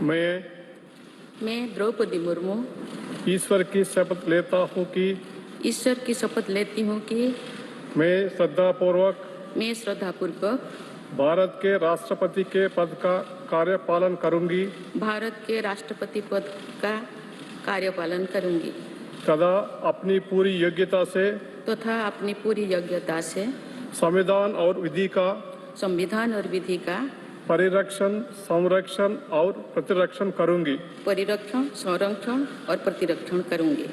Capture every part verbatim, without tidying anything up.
मैं मैं द्रौपदी मुर्मू ईश्वर की शपथ लेता हूँ कि ईश्वर की शपथ लेती हूँ कि मैं श्रद्धापूर्वक मैं श्रद्धापूर्वक भारत के राष्ट्रपति के पद का कार्यपालन करूंगी भारत के राष्ट्रपति पद का कार्यपालन करूंगी तथा अपनी पूरी योग्यता से तथा अपनी पूरी योग्यता से संविधान और विधि का संविधान और विधि का परिरक्षण, संरक्षण और प्रतिरक्षण करूंगी परिरक्षण, संरक्षण और प्रतिरक्षण करूंगी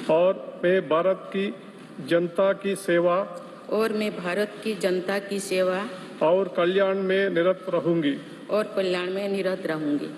और मैं भारत की जनता की सेवा और मैं भारत की जनता की सेवा और कल्याण में निरत रहूंगी। और कल्याण में निरत रहूंगी।